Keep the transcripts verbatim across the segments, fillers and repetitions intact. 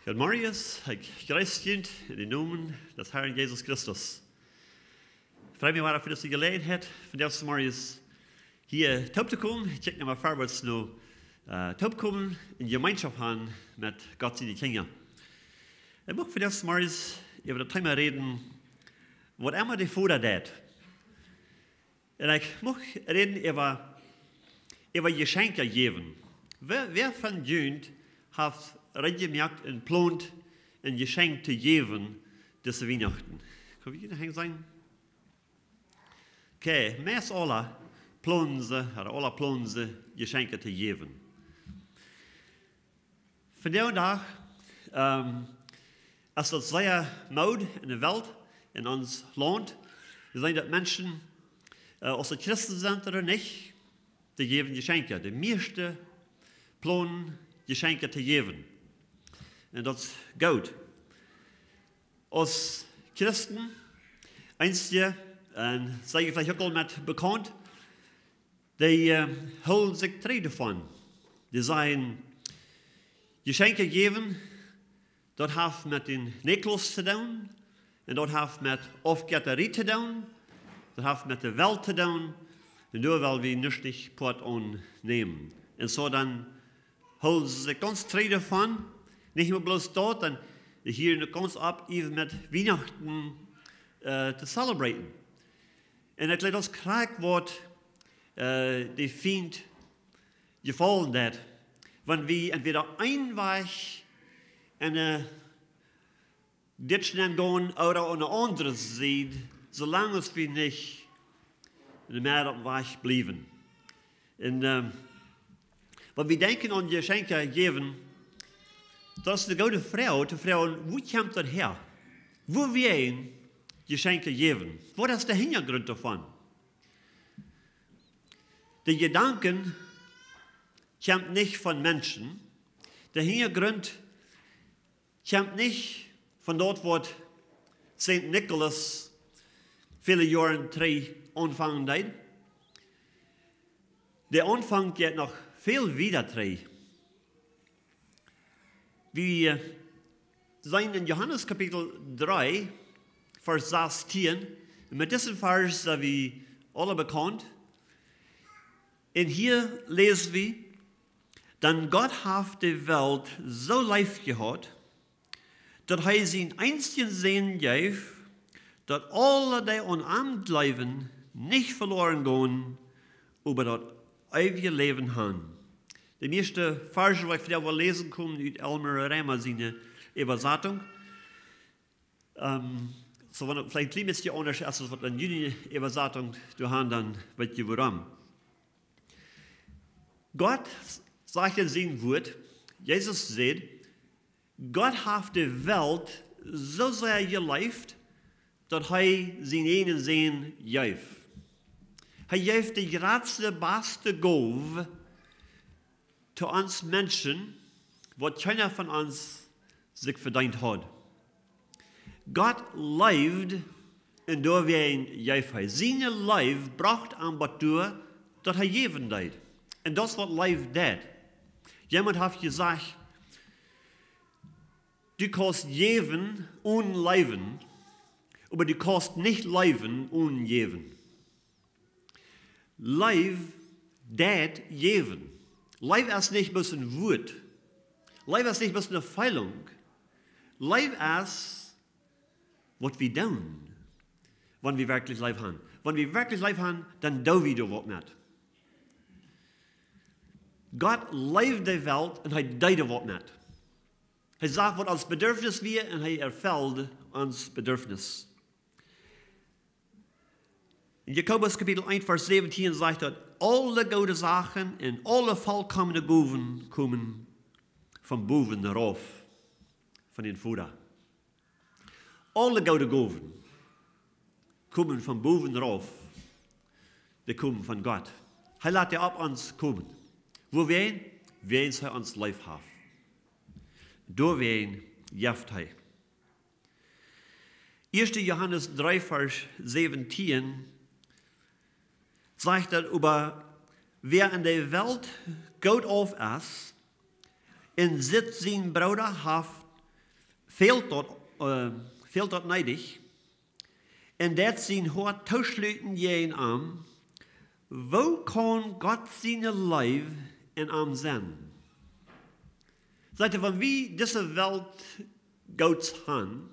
Goodemorjes, ekj jreess junt en dän Nomen des Herrn Jesus Christus. Frei mie wada fa dise Jeläajenheit, vondoag zemorjes hia toop to komen. Ekj kjikj nu mol verwoats no, äh, toop komen un Jemeenschoft haben met Gott siene Kjinja. Ekj mucht vondoag zemorjes äwa daut Thema räden, waut emma de Voda deit. Un ekj mucht räden äwa, äwa Jeschenkja jäwen. Wäa, wäa von junt haft reedjemoakt un plont een Jeschenkj to jäwen dise Wienachten? Kaun ekj hia noch seenen? Okay, meist aule plonen see, ooda aule plonen see Jeschenkja to jäwen. Vondoag dän Dach, ähm, es daut sea Mood en de Welt, en ons Launt. Wie seenen daut Menschen, äh, aus see Christen sent ooda nich, dee jäwen Jeschenkja. De mieeschte plonen Jeschenkja to jäwen. Un daut es goot. Aus Christen, eenje, un sent veleicht uk aul met bekaunt, dee, äh, hoolen sikj trigj doavon. Dee sajen, Jeschenkja jäwen, daut haft met dän Nikolaus to doonen, un daut haft met Aufjettarie to doonen, daut haft met de Welt to doonen, un doa well wie nuscht nich Poat aun nämen. Un soo dan hoolen see sikj gaunz trigj doavon. Nich mau bloos daut, dan dee hieren uk gaunz opp, äwen met Wienachten, äh, to celebraten. Un ekj jleew daut es krakjt waut, äh, de Fient jefaulen deit. Wan wie entwäda een Wajch en de Ditch nenn gonen ooda aun de aundre Sied, soo lang aus wie nich en de Medd oppem Wajch bliewen. Un, ähm, wan wie denkjen aun Jeschenkja jäwen, daut es eene goode Froag, to froagen, wua kjemt daut häa? Wuawäajen Jeschenkja jäwen? Waut es de Hinjagrunt doavon? De Jedanken kjemt nich von Menschen. De Hinjagrunt kjemt nich von daut waut Sankt Nikolaus väle Joaren trigj aunfangen deed. De Aunfank jeit noch väl wieda trigj. Wie, äh, seenen en Johanes Kapitel dree, Varsch sastieen. Un met disen Varsch sent wie aule bekaunt. Un hia läsen wie, Denn Gott haft de Welt soo leef jehaut, daut hee sienen eensjen Sän jeef, daut aule, dee aun am jleewen, nich veloaren gonen, oba daut eewje Läwen haben. De mieeschte Varsch, waut ekj vondoag well läsen, komen ut Elmer Reimer siene Äwasatunk. Ähm, soo, wan et veleicht een kjlien bät aundasch es aus waut en june Äwasatunk doa haben, dan weet jie wuarom. Gott sajcht en sien Wort, Jesus sajcht, Gott haft de Welt soo sea jeleeft, daut hee sienen eenen Sän jeef. Hee jeef de jratste, baste Gow to ons Menschen, waut kjeena von ons sikj vedeent haud. Gott leeft un doawäajen jeef hee. Siene Leew brocht am bat doa, daut hee jäwen deed. Un daut es waut Leew deit. Jemaunt haft jesajcht, du kaust jäwen onen leewen, oba du kaust nich leewen onen jäwen. Leew deit jäwen. Leew es nich bloos een Wort. Leew es nich bloos eene Feelunk. Leew es waut wie doonen, wan wie werkjlich Leew haben. Wan wie werkjlich Leew haben, dan doo wie doa waut met. Gott leeft de Welt un hee deed doa waut met. Hee sach waut ons Bedürfnis wia un hee erfeld ons Bedürfnis. En Jakobus Kapitel eent Varsch säwentieen sajcht daut, aule goode Sachen un aule volkomne Gowen komen von bowen rauf, von dän Voda. Aule goode Gowen komen von bowen rauf. Dee komen von Gott. Hee lat dee opp ons komen. Wuawäajen? Wiels hee ons leef haft. Doawäajen jeft hee. Ieeschte Johanes dree Varsch säwentieen sajcht daut, oba wäa en de Welt goot auf es un sitt sienen Brooda haft fält daut, äh, fält daut needich. Un deit sien Hoat tooschluten jäajen am. Woo kaun Gott siene Leew en am sennen? Sajcht hee, wan wie dise Welt goot han,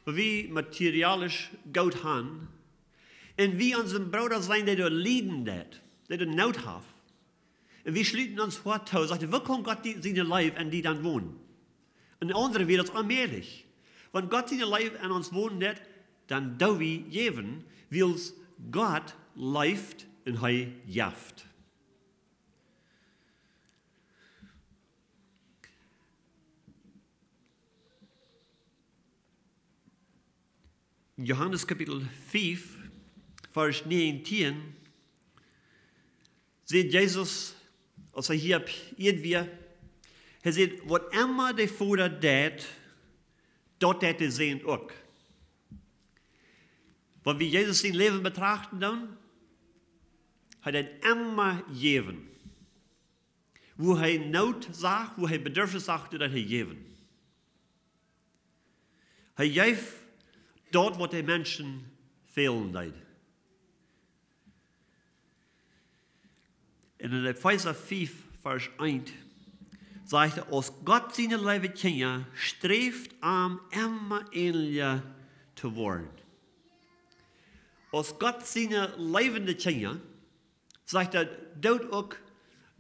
wan wie materialisch goot han, un wie onsen Brooda seenen, dee doa lieden deit, dee doa Noot haft, un wie schluten ons Hoat too, sajcht hee, woo kaun Gott die, siene Leew en die dan wonen? Een aundret wia daut onmäajlich. Wan Gott siene Leew en ons wonen deit, dan doo wie jäwen, wiels Gott leeft un hee jeft. In Johanes Kapitel fief, Varsch näajentieen, sajcht Jesus, aus hee hia opp Ieed wia, hee säd: "Waut emma de Voda deit, daut deit de Sän uk." Wan wie Jesus sien Läwen betrachten dan, hee deed emma jäwen. Wua hee Noot sach, wua hee Bedarf sach, doa deed hee jäwen. Hee jeef daut, waut de Menschen fälen deed. Un en Efeesa fief, Varsch eent, sajcht hee: "Aus Gott siene leewe Kjinja sträft am emma änelja to woaren." Aus Gott siene leewende Kjinja, sajcht hee, doot uk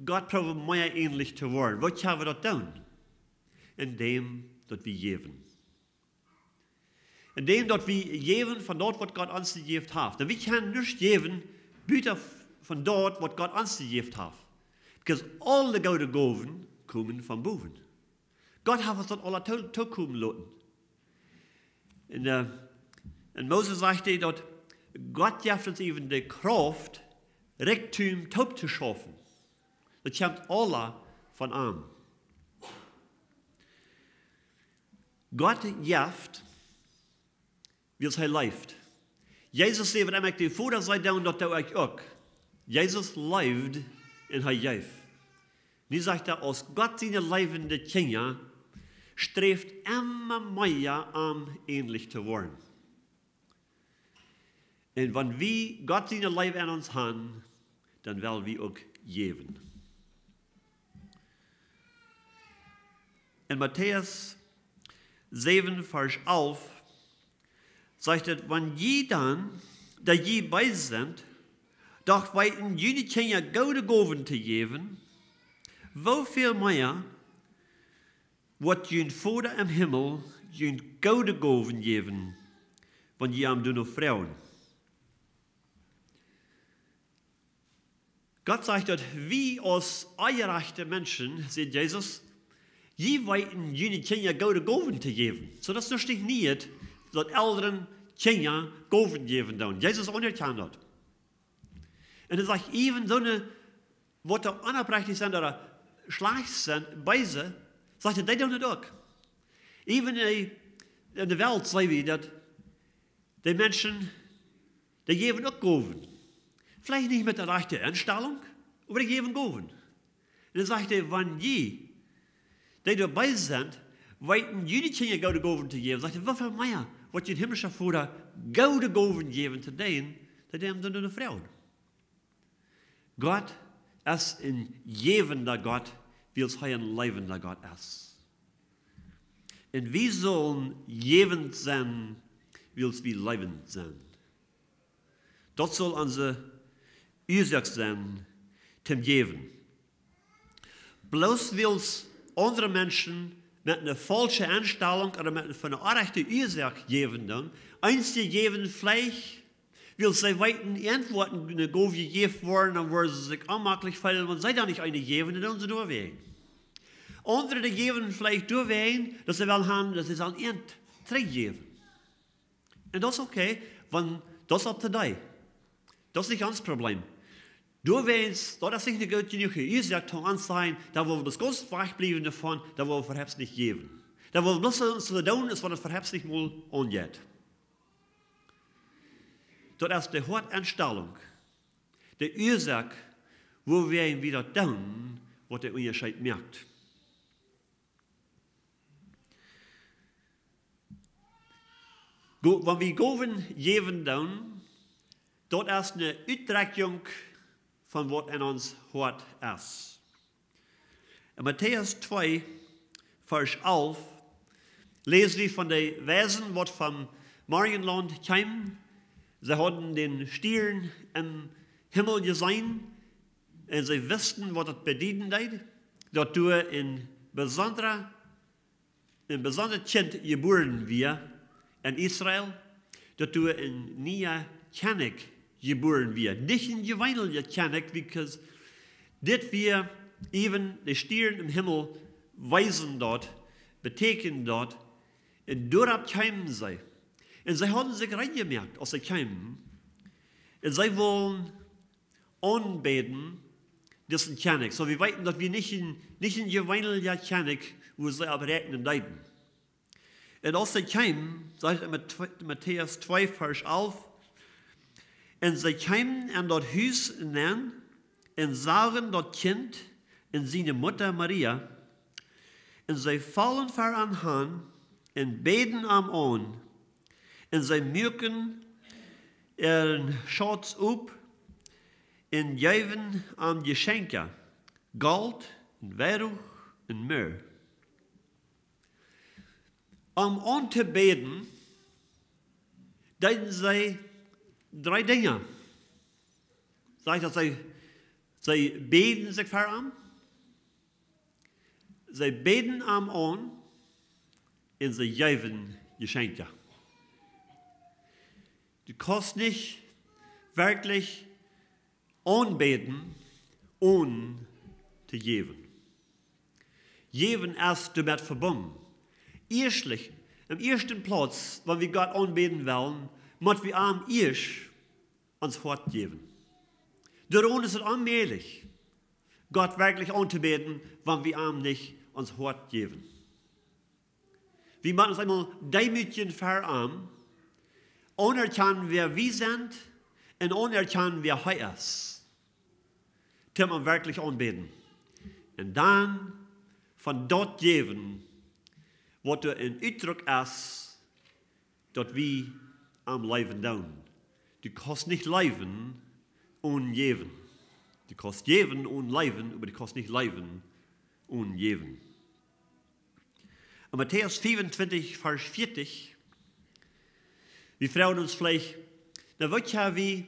Gott proowen mea änelja to woaren. Woo kjenn wie daut doonen? Endäm daut wie jäwen. Endäm daut wie jäwen von daut, waut Gott ons jejäft haft. Dan wie kjennen nuscht jäwen, buta von daut, waut Gott ons jejäft haft. Because aule goode Gowen komen von bowen. Gott haft ons daut aula too-, tookomen loten. En, äh, en Moses sajcht hee daut Gott jeft ons äwen de Krauft, Rikjdom toop to schaufen. Daut kjemt aula von am. Gott jeft, wiels hee leeft. Jesus säd: "Waut emma ekj dän Voda saj doonen, daut doo ekj uk." Jesus leeft un hee jeef. Nu sajcht hee, aus Gott siene leewende Kjinja sträft emma mea am änelja to woaren. Un wan wie Gott siene Leew en ons han, dan well wie uk jäwen. En Matäus säwen, Varsch alf, sajcht et: "Wan jie dan, dee jie bees sent, doch weeten june Kjinja goode Gowen to jäwen, woo väl mea woat jun Voda em Himmel jun goode Gowen jäwen, wan jie am doano froagen?" Gott sajcht daut wie aus onjerajchte Menschen, sajcht Jesus, jie weeten june Kjinja goode Gowen to jäwen. Soo daut es nich nie, daut Elren Kjinja Gowen jäwen doonen. Jesus aunerkjant daut. Un hee sajcht, äwen soone, waut doa onoprechtich sent ooda schlajcht sent, beese, sajcht hee, dee doonen daut uk. Äwen en de, en de Welt seenen wie daut de Menschen, dee jäwen uk Gowen. Veleicht nich met de rajchte Enstalunk, oba dee jäwen Gowen. Un dan sajcht hee, wan jie, dee doa bees sent, weeten june Kjinja goode Gowen to jäwen, sajcht hee, woo väl mea woat jun himmlischen Voda goode Gowen jäwen to dän, dee dän doano froagen. Gott es een jäwenda Gott, wiels hee een leewenda Gott es. Un wie sellen jäwend sennen, wiels wie leewend sent. Daut saul onse Uasoak sennen, toom jäwen. Bloos wiels aundre Menschen met eene faulsche Enstalunk ooda met eene, von eene onrajchte Uasoak jäwen doonen, eenje jäwen veleicht, wiels see weeten, irjentwua woat eene Gow jejäft woaren, dan woaren see sikj onjemaklich feelen, wan see dan nich eene jäwen, dan doonen see doawäajen. Aundre, dee jäwen veleicht doawäajen, daut see wellen haben, daut see sellen irjent trigjjäwen. Un daut es okay, wan daut es up to dee. Daut es nich ons Problem. Doawäajen, daut es nich eene goode jenuach Uasoak toom ons sajen, dan well wie bloos gaunz wajch bliewen doavon, dan well wie veheps nich jäwen. Dan well wie bloos soo doonen, aus wan et veheps nich mol aunjeit. Daut es de Hoatenstalunk, de Uasoak, wuarom wie daut doonen, waut dän Unjascheet moakt. Go-, wan wie Gowen jäwen doonen, daut es eene Utdrekjunk von waut en ons Hoat es. En Matäus twee, Varsch alf, läs wie von de Weisen, waut vom Morjenlaunt kjeemen. See hauden dän Stieren em Himmel jeseenen un see wisten, waut daut bedieden deed, daut doa een besondra een besondret Kjint jebuaren wia en Israel, daut doa een niea Kjennich jebuaren wia. Nich een jeweenelja Kjennich, because dit wia, äwen de Stieren em Himmel weesen daut, betäkjenden daut, un doaropp kjeemen see. Un see hauden sikj reed jemoakt, aus see kjeemen. Un see wullen aunbäden disen Kjennich. Soo, wie weeten, daut wia nich een, nich een jeweenelja Kjennich, wua see opp räakjnen deeden. Un aus see kjeemen, sajcht et Mat-, Matäus twee, Varsch alf, un see kjeemen en daut Hus nenn un sagen daut Kjint un siene Mutta Maria, un see follen ver am han un bäden am aun, un see muaken äaren Schautz op un jeewen am Jeschenkja, Golt un Weiruch un Mirr. Om auntobäden, deeden see dree Dinja. Sajcht daut see, see bäden sikj ver am, see bäden am aun un see jeewen Jeschenkja. Du kaust nich werkjlich aunbäden onen to jäwen. Jäwen es doamet vebungen. Ieeschtlich, em ieeschten Plauz, wan wie Gott aunbäden wellen, mott wie am ieescht ons Hoat jäwen. Doaromm es et onmäajlich, Gott werkjlich auntobäden, wan wie am nich ons Hoat jäwen. Wie motten ons eemol deemootjen ver am, aunerkjanen, wäa wie sent, un aunerkjanen, wäa hee es. Toom am werkjlich aunbäden. Un dan von daut jäwen, waut doa een Utdruck es, daut wie am leewen doonen. Du kaust nich leewen onen jäwen. Du kaust jäwen onen leewen, oba du kaust nich leewen onen jäwen. En Matäus fiefuntwintich, Varsch vieetich, wie froagen ons veleicht, na, woo kjenn wie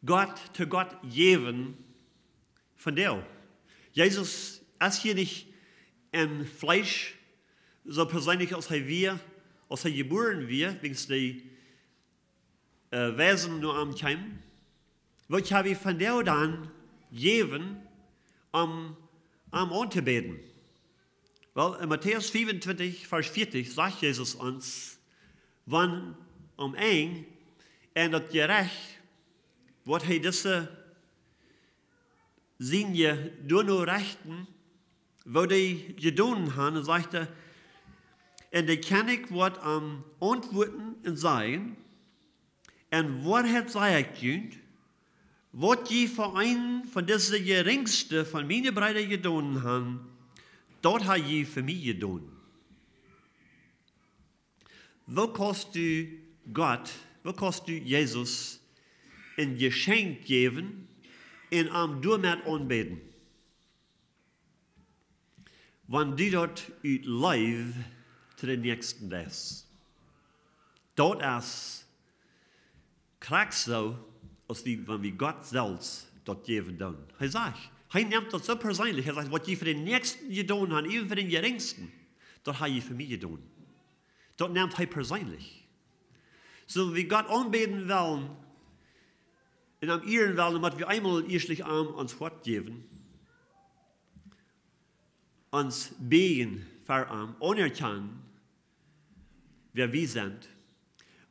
Gott, to Gott jäwen von doa? Jesus es hia nich em Fleesch, soo perseenlich aus hee wia, aus hee jebuaren wia, wiels dee, äh, Weisen no am kjeemen. Waut hab wie von doa dan jäwen, om am auntobäden? Well, en Matäus fiefuntwintich, Varsch vieetich, sajcht Jesus ons, wan aum Enj en daut Jerecht woat hee dise siene doano rechten, waut dee jedonen han, un sajcht hee, un de Kjennich woat am auntwuaden un sajen: En Woarheit saj ekj junt, waut jie fa eenen von dise jerinjste von miene Breeda jedonen han, daut ha jie fa mie jedonen. Woo kaust du Gott, woo kaust du Jesus een Jeschenkj jäwen un am doamet aunbäden? Wan du daut ut Leew to dän Näakjsten deist. Daut es krakjt soo, aus wie, wan wie Gott selfst daut jäwen doonen. Hee sajcht, hee nemt daut soo perseenlich. Hee sajcht, waut jie fa dän Näakjsten jedonen han, äwen fa dän jerinjsten, daut ha jie fa mie jedonen. Daut nemt hee perseenlich. Soo, wan wie Gott aunbäden wellen un am ieren wellen, dan mott wie eemol ieeschtlich am ons Hoat jäwen, ons bieejen ver am, aunerkjanen, wäa wie sent,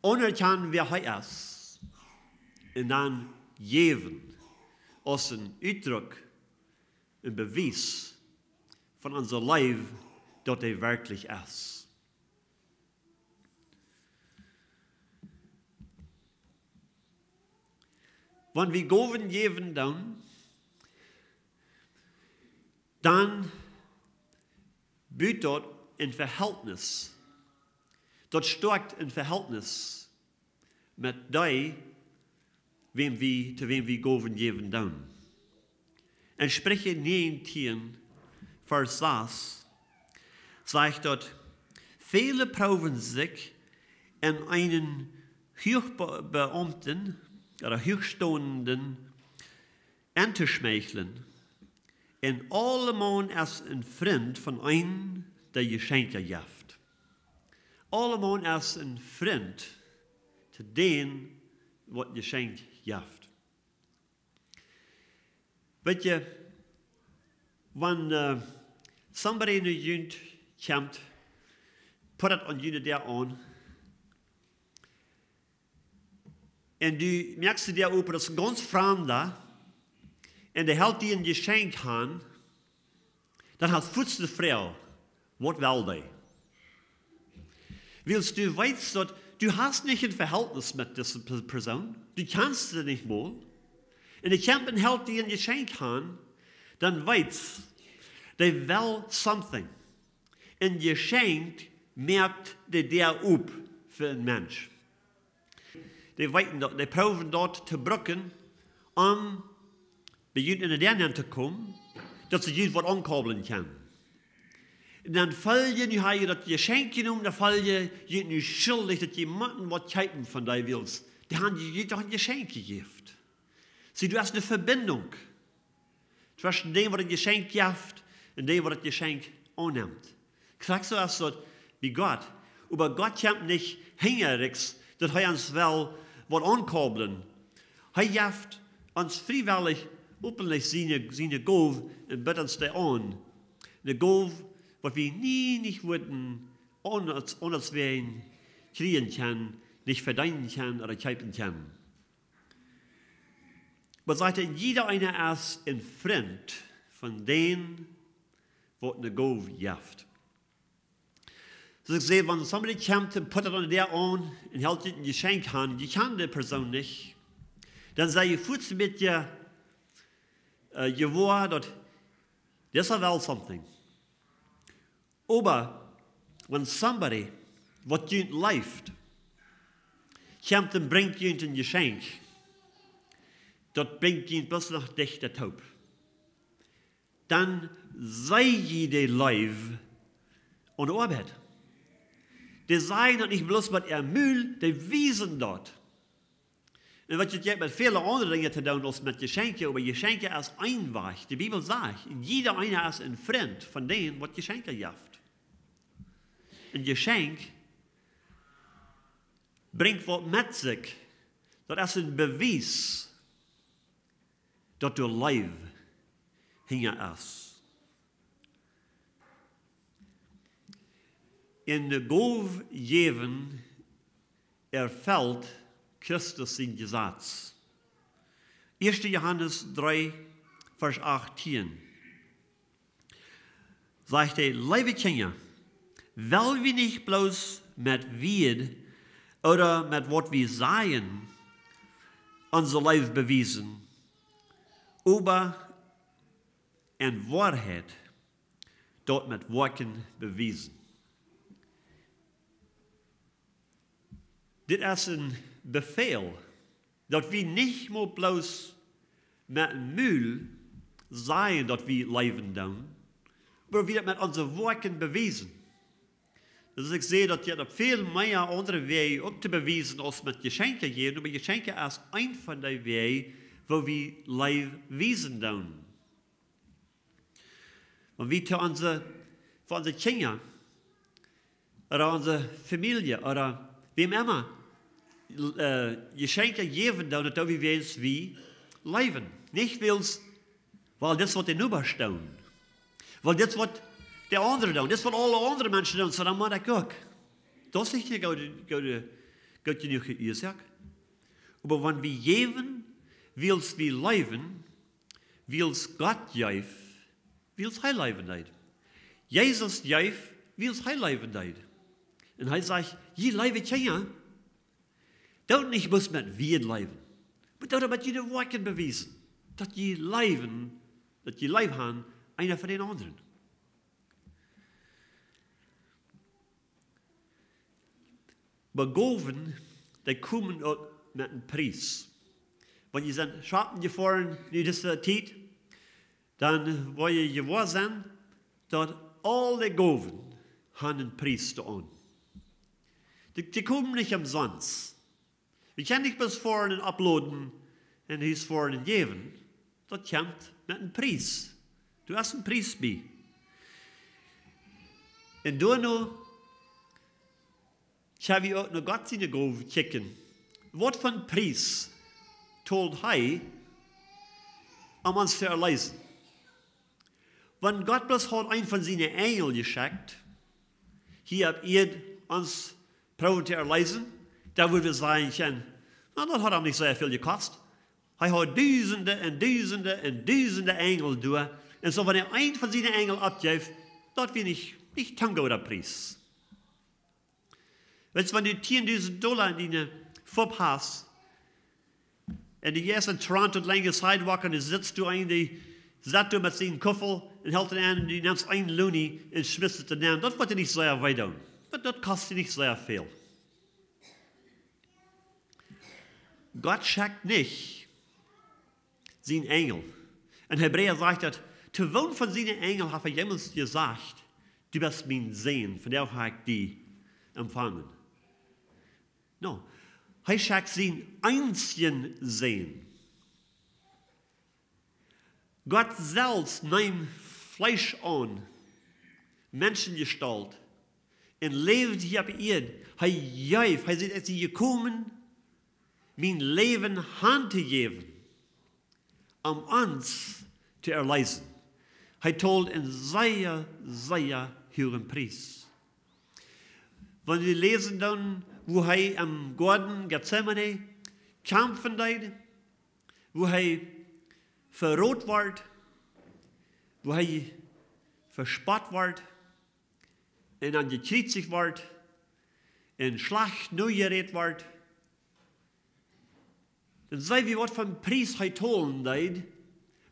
aunerkjanen, wäa hee es, un dan jäwen, aus een Utdruck, een Bewies von onse Leew, daut hee werkjlich es. Wan wie Gowen jäwen doonen, dan but daut een Vehältnis Daut stoakjt een Vehältnis met dee, wäm wie, to wäm wie Gowen jäwen doonen. En Spricha näajentieen, Varsch sas, sajcht daut: Väle proowen sikj en eenen Huachbeaumten ooda Huachstonenden entoschmeicheln, un aulemaun es een Frint von eenen, dee Jeschenkja jeft. Aulemaun es een Frint to dän, waut Jeschenkj jeft. Weet jie, wan, äh, somebody no junt kjemt, pott aun june Däa aun, un du moakst de Däa op, daut es een gaunz Framda, un dee helt die een Jeschenkj han, dan hast fuaz de Froag: Waut well dee? Wiels du weetst daut, du hast nich een Vehältnis met dise Pe-, Persoon, du kjanst dee nich mol, un dee kjemt un helt die een Jeschenkj han, dan weetst, dee well something. Een Jeschenkj moakt de Däa op fa een Mensch. Dee weeten daut, dee proowen daut to brucken, om bie junt enne Däa nenn to komen, daut see junt waut aunkaublen kjennen. Un dan feel jie, nu ha jie daut Jeschenkj jenomen, dan feel jie junt nu schuldich, daut jie motten waut kjeepen von dee, wiels dee han junt doch een Jeschenkj jejäft. See, du hast eene Vebinjunk tweschen däm, waut een Jeschenkj jeft, un däm, waut daut Jeschenkj aunnemt. Krakjt soo es daut bie Gott. Oba Gott kjemt nich hinjarichs, daut hee ons well waut aunkaublen. Hee jeft ons friewellich, openlich siene, siene Gow un biedt ons dee aun. Eene Gow, waut wie nie nich wudden aun ons, aun ons wäajen kjrieen kjennen, nich vedeenen kjennen ooda kjeepen kjennen. Waut sajcht hee? Jieda eena es een Frint von dän, waut eene Gow jeft. Soo ekj saj, wan somebody kjemt un pott aun de Däa aun un helt die een Jeschenkj han, jie kjanen dee Persoon nich, dan sie jie fuaz een bät, äh, jewoa daut, this is well something. Oba wan somebody, waut junt leeft, kjemt un brinjt junt een Jeschenkj, daut brinjt junt bloos noch dichta toop, dan see jie de Leew aun de Oabeit. Dee sajen daut nich bloos met äa Mul, dee wiesen daut. Un waut jie daut met väle aundre Dinja to doonen aus met Jeschenkja, oba Jeschenkja es een Wajch. De Bibel sajcht, jieda eena es een Frint von däm, waut Jeschenkja jeft. Een Jeschenkj brinjt waut met sikj. Daut es een Bewies, daut doa Leew hinja es. Een Gow jäwen erfelt Christus sien Jesaz. Ieeschte Johanes dree, Varsch achtieen. Sajcht hee: Leewe Kjinja, well wie nich bloos met Wieed ooda met waut wie sajen onse Leew bewiesen, oba en Woarheit daut met Woakjen bewiesen. Dit es een Befäl, daut wie nich mau bloos met een Mul sajen, daut wie leewen doonen, oba daut wie daut met onse Woakjen bewiesen. Soo aus ekj säd, daut jeft opp väl mea aundre Wäaj uk to bewiesen aus met Jeschenkja jäwen, oba Jeschenkja es een von dee Wäaj, woo wie Leew wiesen doonen. Wan wie to onse, fa onse Kjinja ooda onse Famielje ooda wäm emma, äh, Jeschenkja jäwen doonen, daut doo wie, wiels wie leewen. Nich wiels, wiels dit es waut de Nobasch doonen, wiels dit es waut de aundre doonen, dit es waut aule aundre Menschen doonen, soo dan mott ekj uk. Daut es nich eene goode, goode, goot jenuach Uasoak. Oba wan wie jäwen, wiels wie leewen, wiels Gott jeef, wiels hee leewen deed. Jesus jeef, wiels hee leewen deed. Un hee sajcht: Jie leewe Kjinja, doot nich bloos met Wieed leewen, oba doot daut met june Woakjen bewiesen, daut jie leewen, daut jie Leew han, eena fa dän aundren. Oba Gowen, dee komen uk met een Pries. Wan jie sent shoppen jefoaren nu dise Tiet, dan woa jie jewoa sennen, daut aul de Gowen haben een Pries doaraun. Dee, dee komen nich omsonst. Wie kjennen nich bloos foaren un oploden un hia foaren un jäwen. Daut kjemt met een Pries. Doa es een Pries bie. Un doano kjenn wie uk no Gott siene Gow kjikjen. Waut fa een Pries told hee, om ons to erleesen? Wan Gott bloos haud eenen von siene Enjel jeschekjt, hia opp Ieed ons proowen to erleesen, dan wudden wie sajen kjennen: "Na, daut haud am nich sea väl jekost." Hee haud dusende un dusende un dusende Enjel doa. Un soo, wan hee eenen von siene Enjel oppjeef, daut wia nich, nich een gooda Pries. Weetst, wan du tiendusend Dolla en diene Fupp hast, un du jeist en Toronto langs de sidewalk un du sitst doa een, dee sett doa met sienen Koffel un helt dän aun un du nemst een Loony un schmieetst et doa nenn. Daut woat die nich sea wee doonen. Daut, daut kost die nich sea väl. Gott schekjt nich sienen Enjel. En Hebräa sajcht daut, to woo von siene Enjel haft hee jemols jesajcht: "Du best mien Sän, vondoag hab ekj die empfangen"? No, hee schekjt sienen eensjen Sän. Gott selfst neem Fleesch aun, Menschengestalt, un läwd hia opp Ieed. Hee jeef, hee säd: "Ekj sie jekomen, mien Läwen hantojäwen, om ons to erleesen." Hee told een sea, sea huagen Pries. Wan wie läsen dan, woo hee em Goaden Gethsemane kjamfen deed, woo hee veroden wort, woo hee vespott wort, un dan jekjriezicht wort, un schlajcht nojerädt wort, dan seenen wie, waut fa een Pries hee tolen deed,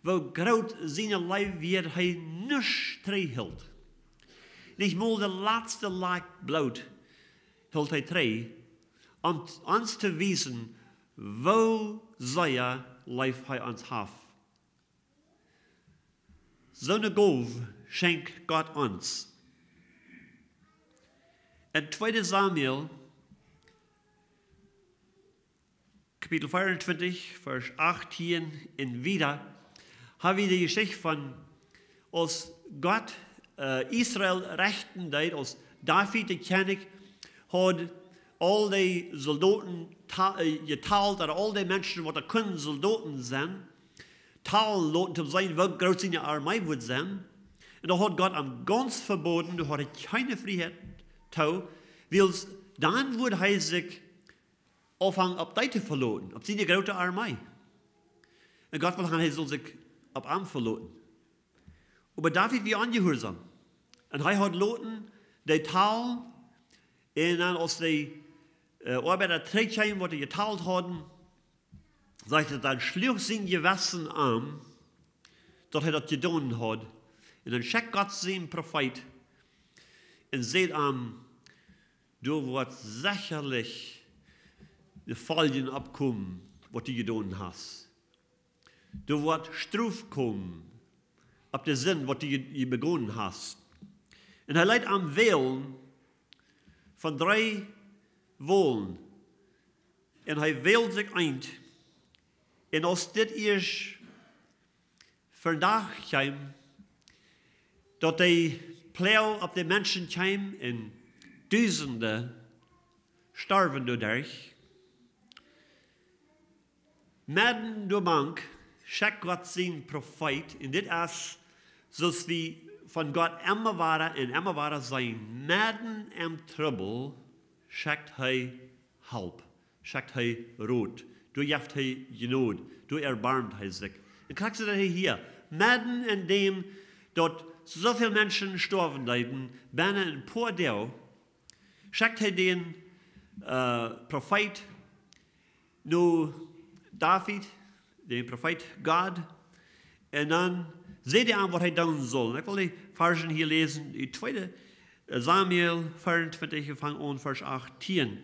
woo groot siene Leew wia, hee nuscht trigj hilt. Nich mol de latste Lak Bloot hilt hee trigj, om ons to wiesen, woo sea leef hee ons haft. Soone Gow schenkjt Gott ons. En tweede Samuel, Kapitel vieruntwintig, Varsch achtieen un wieda, hab wie de Jeschicht von, aus Gott, äh, Israel rechten deed, aus David, de Kjennich, haud aul de Soldoten ta-, äh, jetalt, ooda aul de Menschen, waut doa kunnen Soldoten sennen, talen loten, om to seenen, woo groot siene Armee wudd sennen. Un doa haud Gott am gaunz veboden, doa haud hee kjeene Frieheit too, wiels dan wudd hee sikj aunfangen opp dee to veloten, opp siene groote Armee. Un Gott wull han, hee sull sikj opp am veloten. Oba David wia onjehuarsom. Un hee haud loten dee talen, un dan, aus dee, äh, Oabeida trigjkjeemen, waut dee jetalt hauden, sajcht et, dan schluach sien Jewessen am, daut hee daut jedonen haud. Un dan schekjt Gott sienen Profeet un sajcht am: "Doa woat sechalich de Foljen oppkomen, waut du jedonen hast. Doa woat Strof komen opp de Sind, waut du je-, je begonen hast." Un hee leet am wälen von dree Wolen. Un hee wäld sikj eent. Un aus dit ieescht vondoag kjeem, daut de Ploag opp de Menschen kjeem un Dusende storwen doaderch, medden doamank schekjt Gott sienen Profeet, un dit es, soo aus wie von Gott emma wada un emma wada seenen, medden em Trubbel schekjt hee Help, schekjt hee Rot, doa jeft hee Jnod, doa erboamt hee sikj. Un krakjt soo daut hee hia, medden en däm, daut soo väl Menschen stoawen deeden, bennen een poa Doag, schekjt hee dän, äh, Profeet no David, dän Profeet Gott, un dan sajcht hee am, waut hee doonen saul. Un ekj well dee Varschen hia läsen, ut tweede Samuel vieruntwintig, fang aun Varsch achtieen.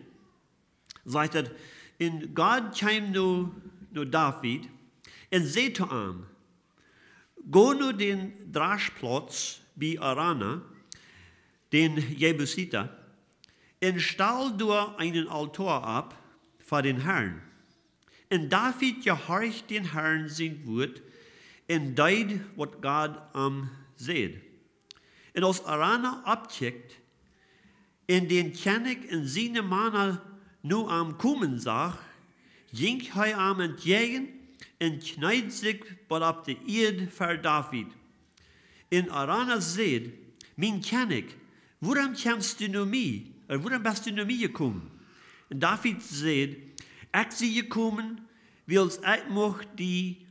Sajcht et: Un Gott kjeem no, no David un säd to am: Go no dän Draschplauz bie Arauna, dän Jebusita, un stal doa eenen Altoa opp fa dän Harn. Un David jehorcht dän Harn sien Wuat un deed waut Gott am säd. Un aus Arauna oppkjikjt un dän Kjennich un siene Mana no am komen sach, jinkj hee am entjäajen un kjneed sikj bat opp de Ieed ver David. Un Arauna säd: Mien Kjennich, wuarom kjemst du no mie? Ooda wuarom best du no mie jekomen? Un David säd: Ekj sie jekomen, wiels ekj mucht die,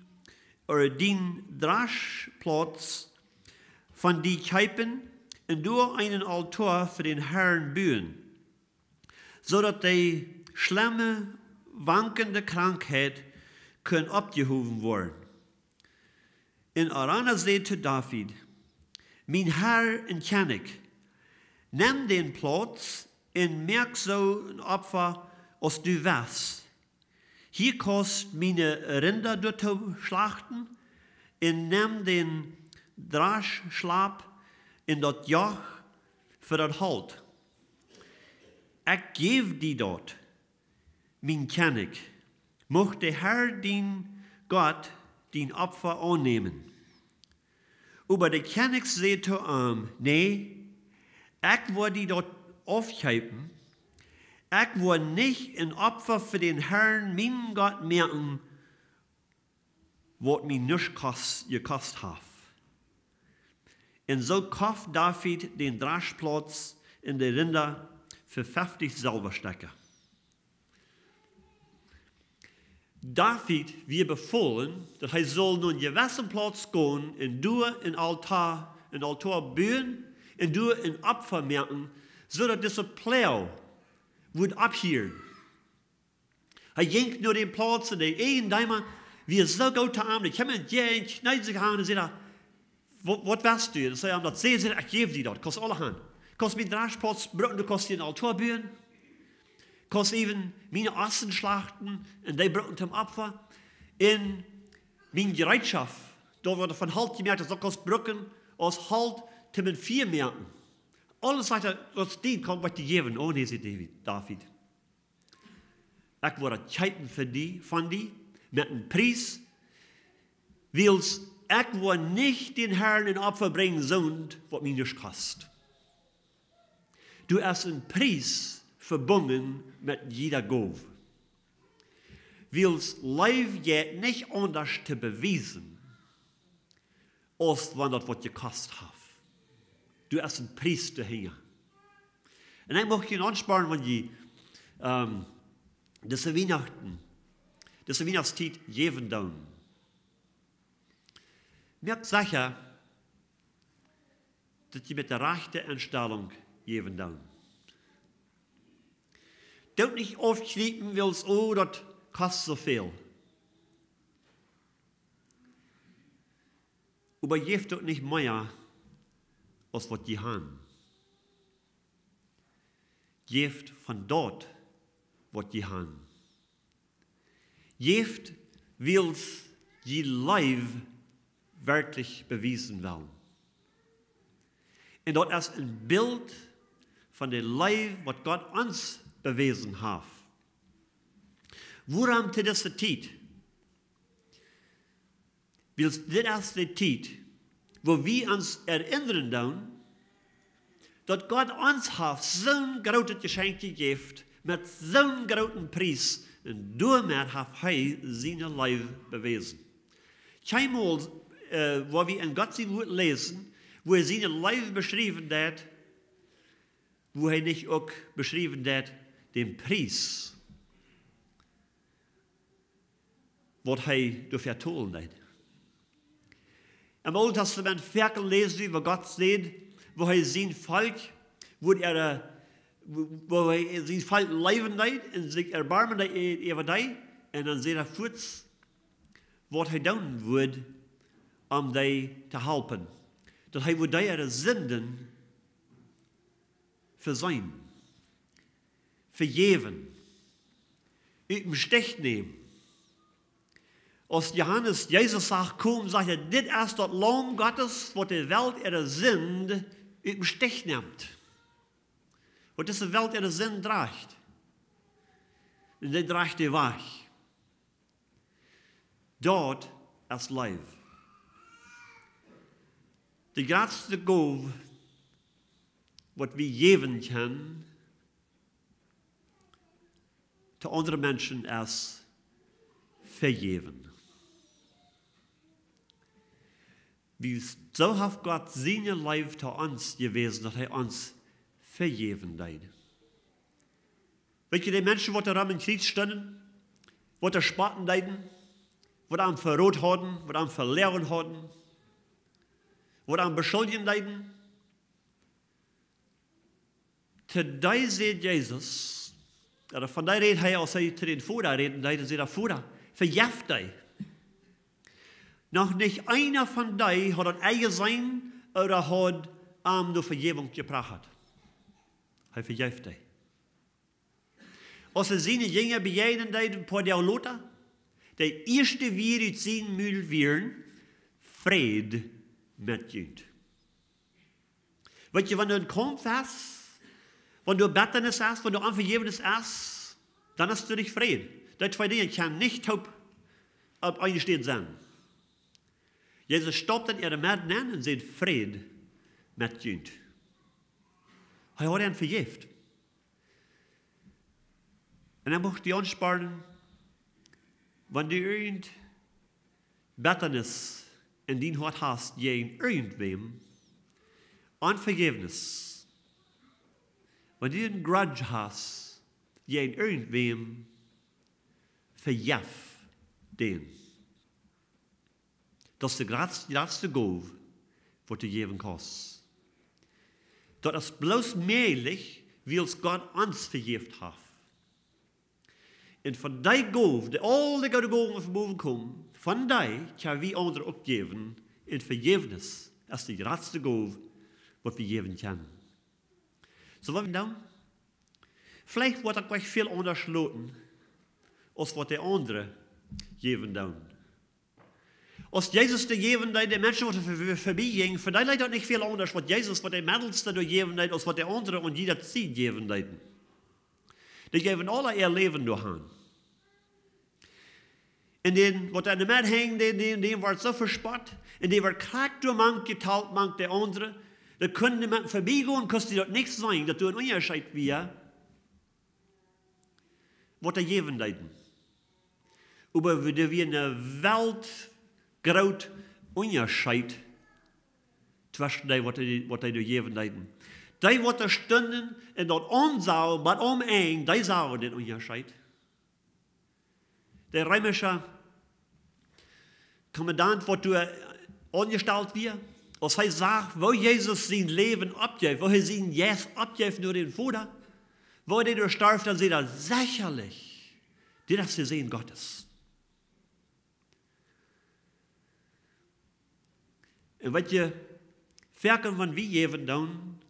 ooda dän Draschplauz von die kjeepen un doa eenen Altoa fa dän Harn buen, soo daut dee schlemme, wankende Krankheit kunn oppjehowen woaren. Un Arauna säd to David: Mien Har un Kjennich, nem dän Plauz un moak soo een Opfa aus du west. Hia kaust miene Rinda doatoo schlachten un nem dän Draschschlap un daut Joch fa daut Holt. Ekj jäw die daut, mien Kjennich. Mucht de Har, dien Gott, dien Opfa aunnämen. Oba de Kjennich säd to am: Nä, ekj woa die daut aufkjeepen. Ekj woa nich een Opfa fa dän Harn, mienen Gott, moaken, waut mie nuscht kost, jekost haft. Un soo koft David dän Draschplauz un de Rinda fa feftich Selwastekja. David wia befolen, daut hee sull no een jewessen Plauz gonen un doa een Altoa, een Altoa buen un doa een Opfa moaken, soo daut dise Ploag wudd opphieren. Hee jinkj no dän Plauz un de Ieejendeema wia soo goot to am, dee kjeem entjäajen, kjneed sikj aun un säd: Waut, waut west du? Un säd am daut, säd, säd: Ekj jäw die daut, kaust aules han. Kaust mien Draschplauz brucken, du kaust hia een Altoa buen. Kaust äwen miene Ossen schlachten un dee brucken toom Opfa. Un mien Jereetschoft, daut waut von Holt jemoakt es, daut kaust brucken aus Holt toom een Fia moaken. Aules, sajcht hee, waut dien kaun, woa ekj die jäwen. Oh nä, säd David, David. Ekj woa daut kjeepen fa die, von die, met een Pries, wiels ekj woa nich dän Harn een Opfa brinjen, soont waut mie nuscht kost. Doa es een Pries vebungen met jieda Gow. Wiels Leew jeit nich aundasch to bewiesen, aus wan daut waut jekost haft. Doa es een Pries hinja. Un ekj mucht junt aunspornen, wan jie, ähm, dise Wienachten, dise Wienachtstiet jäwen doonen, moakt secha, daut jie met de rajchte Enstalunk jäwen doonen. Doot nich aufkjnipsen, wiels, oh, daut kost soo väl. Oba jäft uk nich mea aus waut jie han. Jäft von daut, waut jie han. Jäft, wiels jie Leew werkjlich bewiesen wellen. Un daut es een Bilt von de Leew, waut Gott ons bewäsen haft. Wuarom to dise Tiet? Wiels dit es de Tiet, wua wie ons erinnern doonen, daut Gott ons haft soon grootet Jeschenkj jejäft, met soon grooten Pries, un doamet haft hee siene Leew bewäsen. Kjeenmol, äh, wua wie en Gott sien Wuat läsen, wua hee siene Leew beschriewen deed, wua hee nich uk beschriewen deed dän Pries, waut hee doafäa tolen deed. Em Oolen Testament foaken läs wie, wua Gott sajcht, wua hee sien Volkj, wua hee, äh, wua hee sien Volkj leewen deed un sikj erbarmen deed äwa dee. Un dan sajcht hee fuaz, waut hee doonen wudd, om dee to halpen. Daut hee wudd äare Sinden veseenen, vejäwen. ut dän Stich nämen. Aus Johanes Jesus sach komen, säd hee: "Dit es daut Laum Gottes, waut de Welt äare Sind ut dän Stich nemt." Waut dise Welt äare Sind drajcht. Un dee drajcht dee wajch. Daut es Leew. De jratste Gow, waut wie jäwen kjennen, to aundre Menschen es vejäwen. Wiels soo haft Gott siene Leew to ons jewäsen, daut hee ons vejäwen deed. Weet jie, de Menschen, waut doa rom em Kjriez stunden, waut doa spotten deeden, waut am veroden hauden, waut am veloagen hauden, waut am beschuljen deeden, to dee säd Jesus, ooda von dee räd hee, aus hee to dän Voda räden deed, un säd: "Voda, vejeff dee." Noch nich eena von dee haud daut enjeseenen ooda haud am no Vejäwunk jeprachat. Hee vejeef dee. Aus hee siene Jinja bejäajnen deed een poa Doag lota, de ieeschte Wieed ut sien Mul wieren: "Fräd met junt." Weet jie, wan du em Kaumf best, wan du Bettanis hast, wan du Onvejäwnis hast, dan hast du nich Fräd. Dee twee Dinja kjennen nich toop opp eene Städ sennen. Jesus staupt en äare Medd nenn un säd: "Fräd met junt." Hee haud an vejäft. Un hee mucht die aunspornen, wan du irjent Bettanis en dien Hoat hast jäajen irjentwäm, Onvejäwnis, wan du een grudge hast jäajen irjentwäm, vejeff dän. Daut es de jratste, jratste Gow, waut du jäwen kaust. Daut es bloos mäajlich, wiels Gott ons vejäft haft. Un von dee Gow, de aul de goode Gowen von bowen komen, von dee kjenn wie aundre uk jäwen. Un Vejäwnis es de jratste Gow, waut wie jäwen kjennen. Soo, waut wie doonen? Veleicht woat daut nich väl aundasch loten, aus waut de aundre jäwen doonen. Aus Jesus dee jäwen deed, de Menschen, waut ver-, ver-, verbie jinjen, fa dee leet daut nich väl aundasch, waut Jesus, waut de Medelste doa jäwen deed, aus waut de aundre aun jieda Sied jäwen deeden. Dee jäwen aula äa Läwen doa han. Un dee, waut aun de Medd hinj, dee, dee, dee wort soo vespott. Un dee wort krakjt doa mank jetalt, mank de aundre. Dee kunnen met verbie gonen, kunst du daut nich seenen, daut doa een Unjascheet wia, waut dee jäwen deeden. Oba wie, doa wia een weltgrooten Unjascheet tweschen dee, waut dee, waut dee doa jäwen deeden. Dee, waut doa stunden un daut aunsajen, waut aum Enj, dee sagen dän Unjascheet. De reemische Kommandant, waut doa aunjestalt wia, aus hee sach, woo Jesus sien Läwen oppjeef, woo hee sienen Jeist oppjeef no dän Voda, woo hee doa storf, dan säd hee: "Sechalich, dit es de Sän Gottes." Un weet jie, foaken, wan wie jäwen doonen,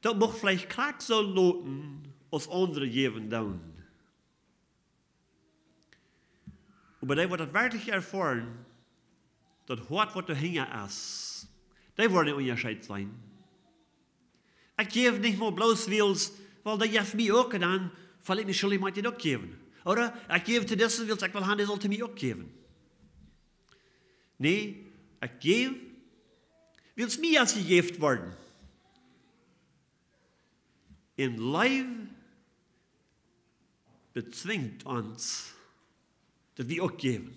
daut mucht veleicht krakjt soo loten, aus aundre jäwen doonen. Oba dee, waut daut werkjlich erfoaren, daut Hoat, waut doa hinja es, dee woaren dän Unjascheet seenen. Ekj jäw nich mol bloos wiels, wiels dee jeft mie uk, un dan feel ekj mie schuldich, mott ekj uk jäwen. Ooda ekj jäw to disen, wiels ekj well han, dee saul to mie uk jäwen. Nä, ekj jäw, wiels mie es jejäft worden. Un Leew bezwinjt ons, daut wie uk jäwen.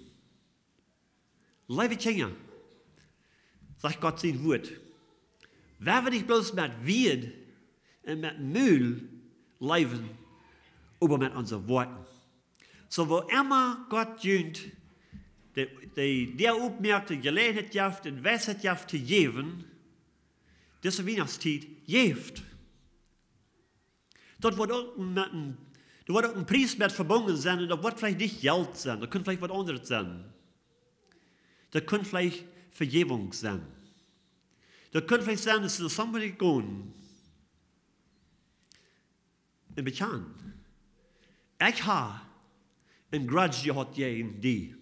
Leewe Kjinja, sajcht Gott sien Wuat, wie woaren nich bloos met Wieed un met Mul leewen, oba met onse Woakjen. Soo, woo emma Gott junt de, de Däa opmoakt, de Jeläajenheit jeft, de Weisheit jeft to jäwen, dise Wienachtstiet, jäft. Daut woat uk met een, doa woat uk een Pries met vebungen sennen, un daut woat veleicht nich Jelt sennen, daut kunn veleicht waut aundret sennen. Daut kunn veleicht Vejäwunk sennen. Daut kunn veleicht sennen, daut du no somebody gonen un bekjanen: "Ekj hab een grudge jehaut jäajen die.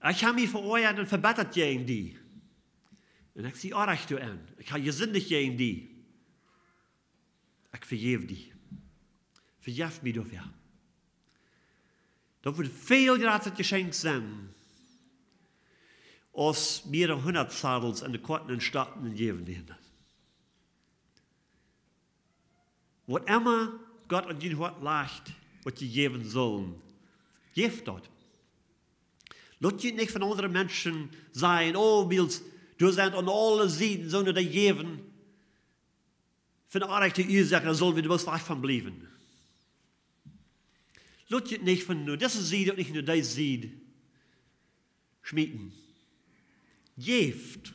Ekj hab mie veoajat un vebittert jäajen die. Un ekj sie oajch doaraun. Ekj hab jesindicht jäajen die. Ekj vejeff die. Vejeff mie doafäa. Daut wudd väl jrata Jeschenkj sennen, aus mea aus hundat Sadels aun de Koaten un Stoten un jäwen dän. Waut emma Gott aun dien Hoat lajcht, waut jie jäwen sellen, jeff daut. Lot junt nich von aundre Menschen sajen: "Oh, wiels doa sent aun aule Sieden soone, dee jäwen." Von de rajchte Uasoak, doa sell wie bloos wajch von bliewen. Lot junt nich von no dise Sied un nich no dee Sied schmieten. Jeft,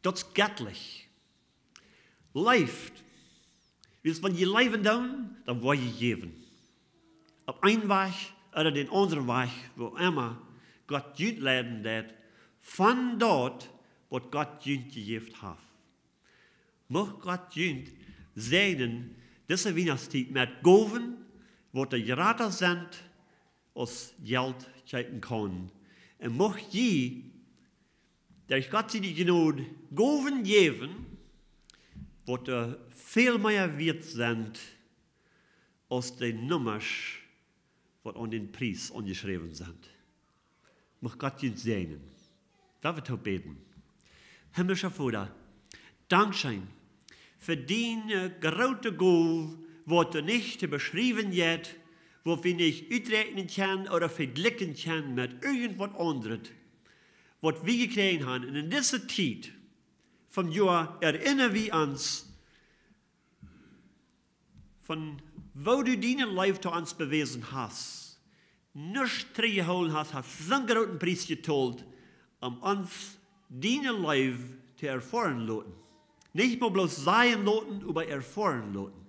daut es jettlich. Leeft, wiels wan jie leewen doonen, dan woa jie jäwen. Opp eenen Wajch ooda dän aundren Wajch, woo emma Gott junt leiden deit, von daut, waut Gott junt jejäft haft. Mucht Gott junt säajnen dise Wienachtstiet met Gowen, waut doa jrata sent aus Jelt kjeepen kaun. Un mucht jie, derch Gott siene Jnod, Gowen jäwen, waut doa väl mea wieet sent aus de Nummasch, waut aun dän Pries aunjeschräwen sent. Mucht Gott junt säajnen. Lot ons toop bäden. Himmlischa Voda, dankscheen fa diene groote Gow, waut doa nich to beschriewen jeit, waut wie nich uträakjnen kjennen ooda vejlikjen kjennen met irjent waut aundret, waut wie jekjräajen haben. Un en dise Tiet vom Joa erinnra wie ons von woo du diene Leew to ons bewäsen hast. Nuscht trigjjehoolen hast, hast soon grooten Pries jetolt, om ons diene Leew to erfoaren loten. Nich mau bloos sajen loten, oba erfoaren loten.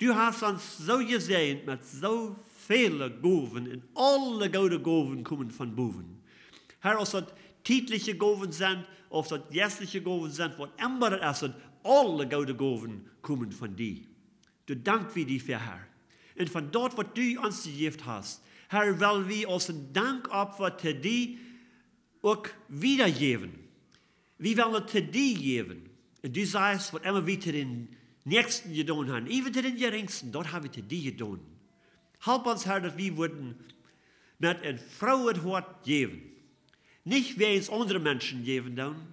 Du hast ons soo jesäajent met soo väle Gowen, un aule goode Gowen komen von bowen. Herr, aus daut tietliche Gowen sent, aus daut jeistliche Gowen sent, waut emma daut es, daut aule goode Gowen komen von die. Doa dank wie die fa, Herr. Un von daut, waut du ons jejäft hast, Herr, well wie aus een Dankopfa to die uk wiedajäwen. Wie wellen daut to die jäwen. Un du sajchst, waut emma wie to dän Näakjsten jedonen haben, iewen to dän Jerinjsten, daut hab wie to die jedonen. Help ons, Herr, daut wie wudden met een frooet Hoat jäwen. Nich wäajens aundre Menschen jäwen doonen.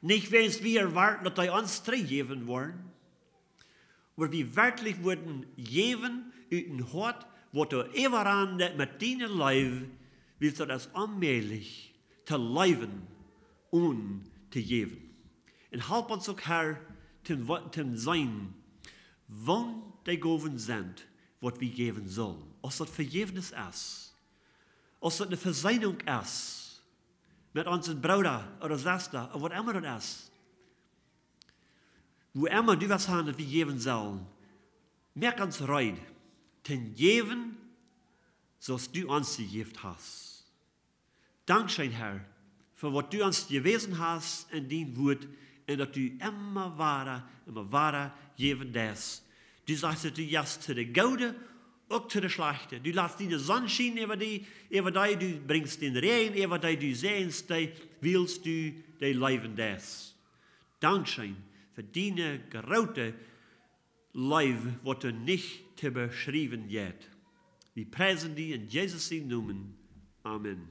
Nich wäajens wie erwoaten, daut dee ons trigjjäwen woaren. Oba wie werkjlich wudden jäwen ut een Hoat, waut doa äwarand met diene Leew, wiels daut es onmäajlich to läwen onen to jäwen. Un help ons uk, Herr, to, to seenen, waut de Gowen sent, waut wie jäwen sellen. Aus daut Vejäwnis es, aus daut eene Vesöhnunk es met onsen Brooda ooda Sesta ooda waut emma daut es. Woo emma du waut hast, daut wie jäwen sellen, moak ons reed to jäwen, soo aus du ons jejäft hast. Dankscheen, Herr, fa waut du ons jewäsen hast en dien Wuat, un daut du emma wada, emma wada jäwen deist. Du sajchst, daut du jefst to de Goode, uk to de Schlajchte. Du latst diene Sonn schienen äwa dee, äwa dee, du brinjst dän Räajen äwa dee, du säajenst dee, wiels du dee leewen deist. Dankscheen fa diene groote Leew, waut doa nich to beschriewen jeit. Wie priesen die en Jesus sienen Nomen. Amen.